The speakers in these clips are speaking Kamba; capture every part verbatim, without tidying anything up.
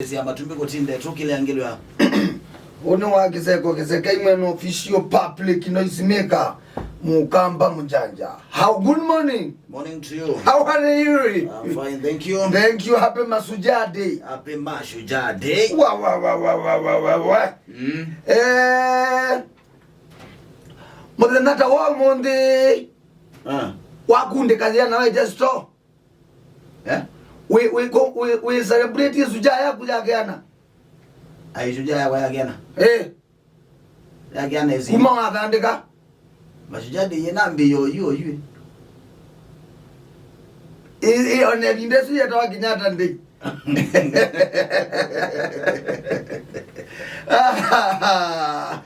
Sia Matumbĩ kũtinde tũkĩlea ngelo ya. Ũnĩ wa kĩseko kĩsekei mwene official public noise maker, Mukamba Mjanja. How, good morning. Morning to you. How are you? I'm fine, thank you. Thank you. Happy Mashujaa Day. Happy Mashujaa Day. Wa, wa, wa. Mm. Eh, mũthenya ta wa ũmũnthĩ, ah, wakundĩka thĩana wa Jesto. Eh? We, we, ko, we, we celebrate shujaa yaku ya kĩana. Ai, shujaa yakwa ya kĩana. Eh. Ya kĩana ĩsi. Kuma wathandĩka. Mashujaa Day yĩna mbĩ yo, yo, yo. I, i, one ĩvinda ĩsu yetawa Kenyatta Day.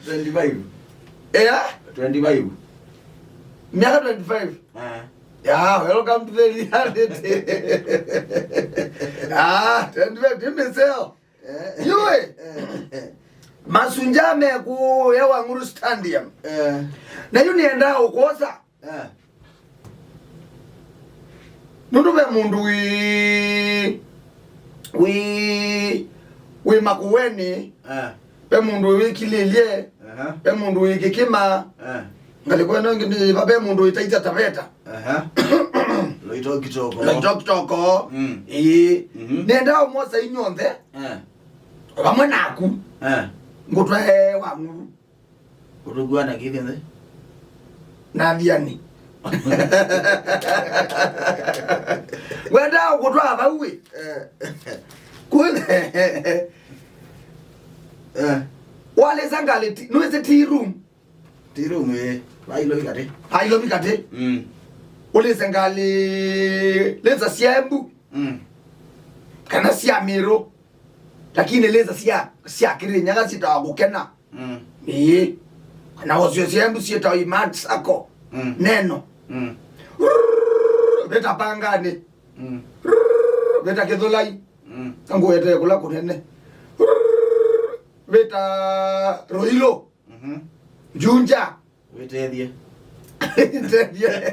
Twenty-five. Yeah? Twenty-five. Miaka twenty-five. Ah. Yeah, welcome to the reality. Ah, twenty-five, timiseo. Eh. Yue. Eh. Mashujaa me kũya Wang'uru Stadium. Eh. Na yu nĩenda ũkwosa. Eh. Nũndũ ve mũndũ wĩ, wĩ, wĩ Makueni. Eh. Ve mũndũ wĩkilĩlye, aha, ve mũndũ wĩ kĩkĩma. Eh. Ngalĩko ĩno ĩngĩ nĩ va ve mũndũ wĩtaitha Taveta. Aha. Loitokitoko. Loitokitoko. Mm. Ĩĩ. Mhm. Nenda ũmwosa inyonthe. Eh. Vamwe naku. Eh. Ngũtwae Wang'uru. Kũtũkua na kĩthĩ nthĩ. Na Thiani. Wenda ũkũtwaa vau ĩ. Eh. Kũĩ. Eh. Walĩsa ngalĩ ti-, nĩwĩsĩ tea room. Tea room, eh. Vailovi katĩ. Vailovi katĩ. Mm. Ũlĩse ngalĩ, lĩsa sya Embu. Mm. Kana sya Mĩrũ. Lakini lĩsa sya, sya Kĩrĩnyaga syĩtawa kũkena. Mm. Ĩĩ. Kana osio sya Embu syĩtawa Imart Sacco. Mm. Neno. Mm. Rrrr, vĩta Pangani. Mm. Rrrr, vĩta Kĩthũlai. Mm. Ngũete kũla kũnene. Rrrr, vĩta Rũilũ. Mhm. Junja. Wĩtethye. Wĩtethye.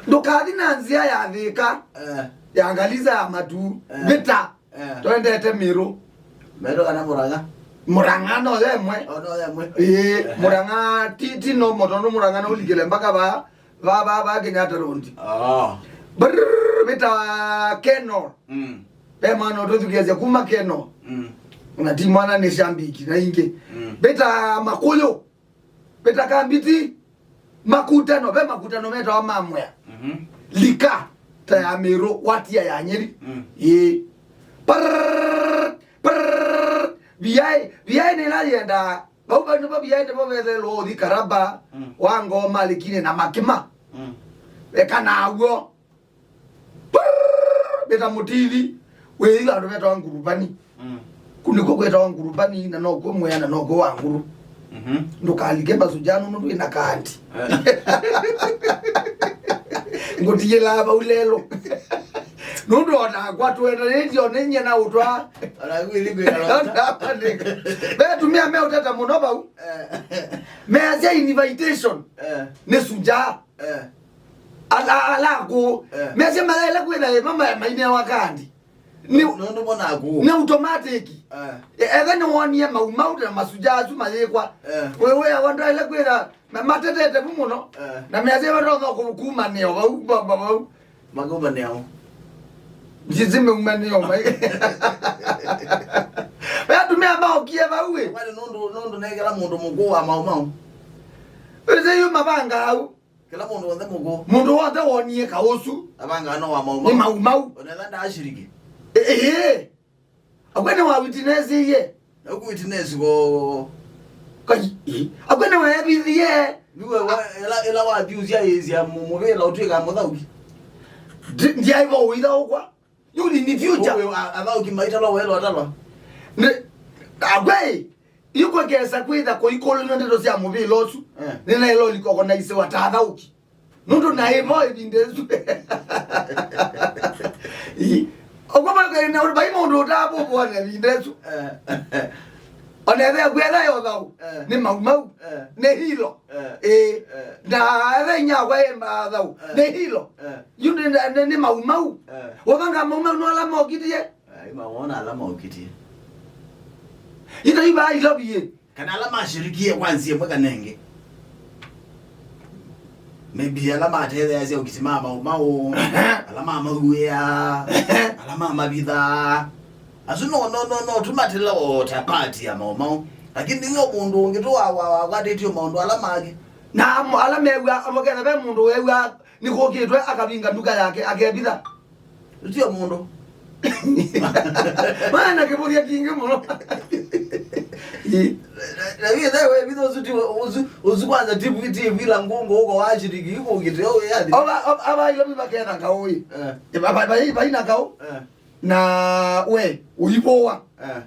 Ndũkathi na nzĩa ya Thĩka, eh, ya Ngalisa, ya Matu, eh, vĩta. Eh. Twendete Mĩrũ. Mĩrũ kana Mũrang'a? Mũrang'a no yemwe. O, no yemwe. Ĩĩ, ehe. Mũrang'a ti, ti no moto, no Mũrang'a no ũlikĩle mpaka va, va, va, va Kenyatta Road. Oh. Brrr, vĩta Keno. Mm. Ve mwana ũtũthukĩasya kuma Keno. Mm. Na ti mwana, nĩ shambiki na ingĩ. Mm. Vĩta Makũyũ. Vĩta Kambiti. Makutano, ve makutano metawa ma Mwea. Mhm. Lika, ta ya Mĩrũ, watia ya Nyeri. Mm. Ĩĩ. Prrrr, prrrr, viai, viai nĩ ĩla yendaa. Vau, vau nĩvo viai nĩvo vethelwo ũthi Karaba, mm, wa Ngoma, Likini na Makima. Mm. Eka naw'o. Prrrr, vĩta Mũtithi, wĩĩ andũ vetawa Nguruvani. Mm. Kũ nĩkw'o kwĩtawa Nguruvani, na nokw'o Mwea, na nokw'o Wanguru. Mhm. Ndũkalike Mashujaa nũndũ ndwĩ na kandi. Eh. Ngũtiĩlaa vau lelũ. Nũndũ o nakwa tũendanĩtye, o nĩnyie na ũtwaa. Vetumĩa meũteta mũno vau. Eh. Measya invitation, eh, nĩ Shujaa. Eh. Ala, ala kũ. Eh. Mesya mayaĩle kwĩtha ĩva ma-, mainewa kandi. Nĩ, nũndũ mo naku. Nĩ automatic. Eh. E-, etha nĩwonie Mau Mau na Mashujaa asu mayĩkwa. Eh. Wewe awa ndwaĩle kwĩtha, ma-, matetete vu mũno. Eh. Na mesya ĩva ndotha kũ-, kumanĩa vau, va-, va-, vau. Makumanĩa ũ? Njisi meumanĩa mai. Ve atumĩa maokie vau ĩ. Kwani nũndũ, nũndũ nekela mũndũ mũkũũ wa Mau Mau. Ĩsĩ yu mavanga au. Kĩla mũndũ w'onthe mũkũũ. Mũndũ w'onthe wonie kaũ ũsu. Avangaa no wa Mau Mau. Nĩ Mau Mau. Onetha ndaashiriki. Ĩ-, ĩĩ. Akw'e nĩwawitnesiie. Na ũku witness ko. Kai, ĩ. Akw'e nĩweevithie. Nĩwe wa, ĩla, ĩla wathi ũsyaĩĩsya mũ-, mũvĩla ũtw'ĩka mũthaũki. Ndi-, ndyaĩva ũithaũkwa. Yu nĩ, nĩ future. Ũĩ a-, athaũki maitalwa waĩlwa atalwa. Nĩ, akw'e, yu kwekesa kwĩtha kũikũlũlwa ndeto sya mũvĩla ũsu. Eh. Nĩnaĩle ũlikoko na isewa ta athaũki. Nũndũ naĩ vo ĩvinda ĩsu. Ĩ, ũkoma na vai mũndũ ũtaavũvũana ĩvinda ĩsu. Eh. Ona ethe yaku etha yo thau, eh, nĩ maumau, eh, nĩ hilo. Eh. Ĩĩ. Eh. Na ethe inyakwa ĩ ma thau, eh, nĩ hilo. Eh. Yu nĩ, nĩ, nĩ maumau. Eh. Ũvanga maumau no ala mokitie. Ai, mawona ala mokitie. Ita iba ilobi ye. Kana ala mashirikie kwa nzia ĩmwe kana ĩngĩ. Maybe ala matetheeasya ũkiti ma maumau, ala mamauĩa, ala mamavithaa. Asu no, no, no, no, tũmatĩla o ta part ya maumau. Lakini nĩw'o mũndũ ũngĩ tu wa, wa, wakwatĩtio maũndũ ala mangĩ. Na mo-, ala mew'a, amũketha ve mũndũ wew'a nĩkũkĩtwe akavinga nduka yake, akevitha. Ũtio mũndũ. Maana kĩvũthya kingĩ mũno. Ĩ. Na, na, na wĩ thaĩ wevitha ũsu ti, ũsu, ũsu kwanza ti, ti vila ngũngũ ũko washiriki iko ũkĩteo wĩ yathi. Ova, ova, ava ilo maketha kaũ ĩ. Eh. Ĩ, va, va, va, vaina kaũ. Eh. Na we, ũivũwa. Eh.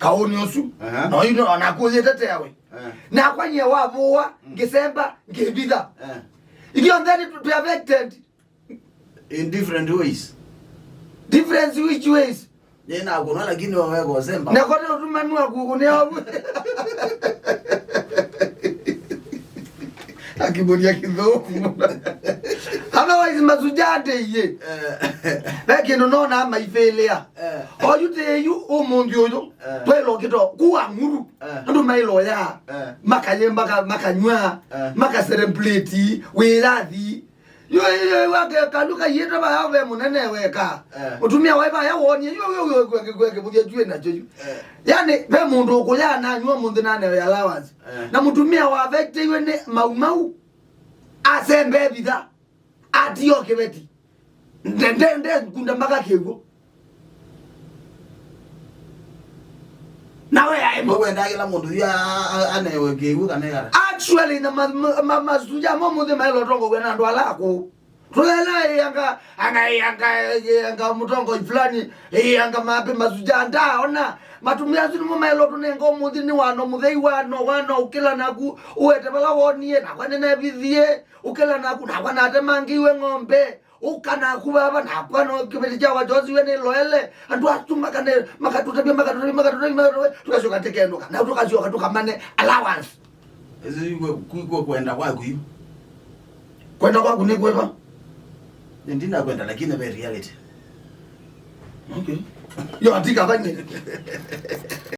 Kaũnĩ ũsu. Aha. Na ũyu no, naku ũyĩtetea we. Eh. Nakwa nyie wavũwa, mm, ngĩsemba, ngĩvitha. Eh. Ithyonthe nĩ tũ-, tũ affected. In different ways. Different which ways? Nĩ na kũnwa lakini wewe kosemba. Na kote utumani wa kukunea obu. Akĩmũria kĩthũngũ. Otherwise, masujaa ndĩiĩ. Eh. Ve kĩndũ nona maifĩlĩa. Eh. Oyu tĩ yu ũmũnthĩ ũyũ. Eh. Twaĩlwa kĩto kuwa nguru. Eh. Andũ maĩlwa ya. Eh. Makaye, maka-, makanywa. Eh. Maka celebrate. Wĩyathi. Yu, yu, yu, wake kandu kaiĩte vaya ve mũnene weka. Eh. Mũtumĩa waĩ vaya wonie, yu, yu, yu, kweke, kweke, mũthya tuĩ nakyo yu. Eh. Yani, ve mũndũ ũkũya nanyua mũnthĩ naneo ya allowance. Eh. Na mũtumĩa wavetiwe nĩ maumau, asembe vitha, atio kĩveti. Nde, nde, nde, kunda mpaka kĩw'ũ. Nawe aĩ mo. Makwenda kĩla mũndũ yu a-, a-, anewe kĩw'ũ kana ĩkara. Actually, na ma-, ma-, ma-, masuja mo mũthĩ maĩlotongow'a na andũ ala akũũ. Tũlela ĩanga, anga, ĩanga, ĩanga mũtongoi fulani, ĩanga mape masuja ndaona. Matumĩa asu nĩmo maĩlotũnenga ũmũthĩ nĩ wano mũthei wano, wano ũkĩla naku, ũwete vala wonie, nakwa nĩnevithie, ũkĩla naku, nakwa natemangĩiwe ng'ombe. Ũka naku vava, nakwa no kĩveti kyakwa kyosiwe nĩ loele. Andũ asu makane, makatũtavya, makatũtavya, makatũtavya, makatũtavya, tũkasyoka tĩkenũka. Na tũkasyoka tũkamane allowance. Ĩsu kwĩ, kwĩ, kwĩ kwenda kwaku yu. Kwenda kwaku nĩ kwĩva? Ndinakwenda, lakini ve reality. Okay. Yo, atika vani.